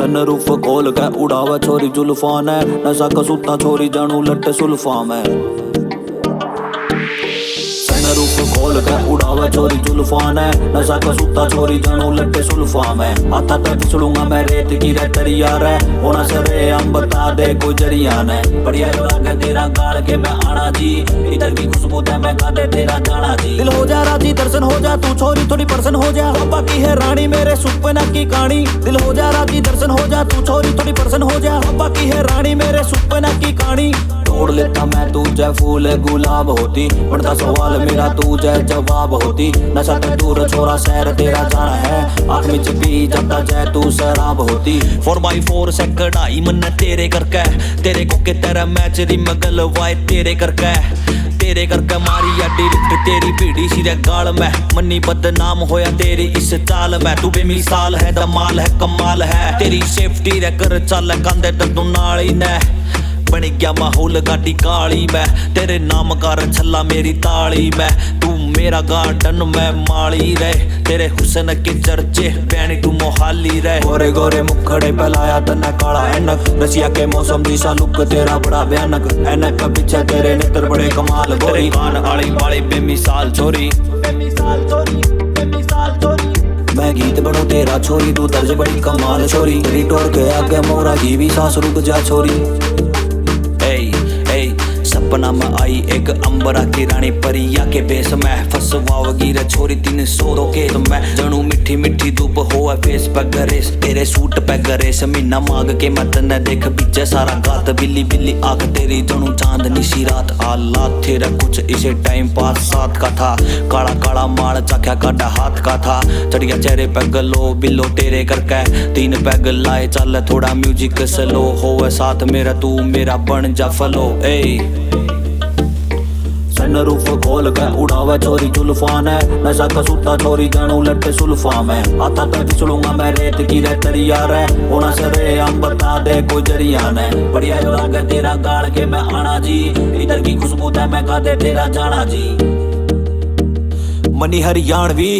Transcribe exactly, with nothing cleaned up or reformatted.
सनरूफ खोल के उड़ावे छोरी जुल्फा ने, नशा कसूता छोरी जानू लट सुल्फा में। सनरूफ खोल के उड़ावे छोरी जुल्फा ने, नशा कसूता छोरी जानू लट सुल्फा में। हाथा पे फिसलूंगा मैं रेत की रे तरिया रे, होना सरे हम बता दे कोई जरिया ने। बढ़िया जो लागे तेरा गाल के मैं आना जी, इधर की खुशबू ते मैं खाते तेरा जाना जी। दिल हो जा राजी दर्शन हो जा तू छोरी थोड़ी परसन हो जा, बाबा की है रानी मेरे सुपना की कहानी। दिल हो जा राजी दर्शन हो जा तू छोरी थोड़ी परसन हो जा, बाबा की है रानी मेरे सुपना की कहानी। तोड़ लेता मैं तुझे फूल गुलाब होती, बनता सवाल मेरा तुझे जवाब होती। नशा ते दूर छोरा शहर तेरा जाना है, आँख में पी जाता जय तू शराब होती। फोर बाई फोर से कढ़ाई मन्ने तेरे करके, तेरे को के तेरा मैच रिम गलवाए तेरे करके, तेरे करके मारी या डिरिप्ट तेरी भीड़ी सिरे गाल में। मन्नी बदनाम होया तेरी इस चाल में, तू बेमिसाल है, दमाल है, कमाल है। तेरी सेफ्टी रे कर चाल कांदे ते तू नाली ने। बन गया माहौल गाड़ी काली में, तेरे नाम का रछल्ला मेरी ताली में। तू मेरा गार्डन में माली रे, तेरे हुस्न के चर्चे बैनी तू मोहाली रे। गोरे गोरे मुखड़े पे लाया तन्ने काला ऐनक, रसिया के मौसम जैसा लुक तेरा बड़ा भयानक। ऐनक के पीछे तेरे नेत्र बड़े कमाल गोरी। कान आली वाली बेमिसाल छोरी, बेमिसाल छोरी, बेमिसाल छोरी। मैं गीत बनू तेरा छोरी, तू तर्ज बड़ी कमाल छोरी। तेरी टोर के आगे मोरा की भी सांस रुक जा छोरी। ए, ए, सपना में आई एक अंबरा की रानी, परिया के भेष में फंसवाओगी रे छोरी। तीन सौ के तो मैं जनू मीठी मीठी धूप होवे फेस पे गरेस, तेरे सूट पे गरेस। महीना मांग के मैं तन्ने देख भीजे सारा गात, बिल्ली बिल्ली आंख तेरी जनू चांदनी सी रात। हालात तेरा कुछ इसे टाइम पास साथ का था, काला काला माल चाख्या काटा हाथ का था। चढ़ गया चेहरे पे गलो बिल्लो तेरे करके, तीन पैग लाए चल थोड़ा म्यूजिक स्लो। होवे साथ मेरा तू मेरा बन जा फलो। ए, सनरूफ खोल के उड़ावे छोरी जुल्फा ने, नशा कसूता छोरी जानू लट सुल्फा में। हाथा पे फिसलूंगा मैं रेत की रे तरिया रे, होना सरे हम बता दे कोई जरिया ने। बढ़िया जो लागे तेरा गाल के मैं आना जी, इधर की खुशबू ते मैं खाते तेरा जाना जी। मनी हरियाणवी।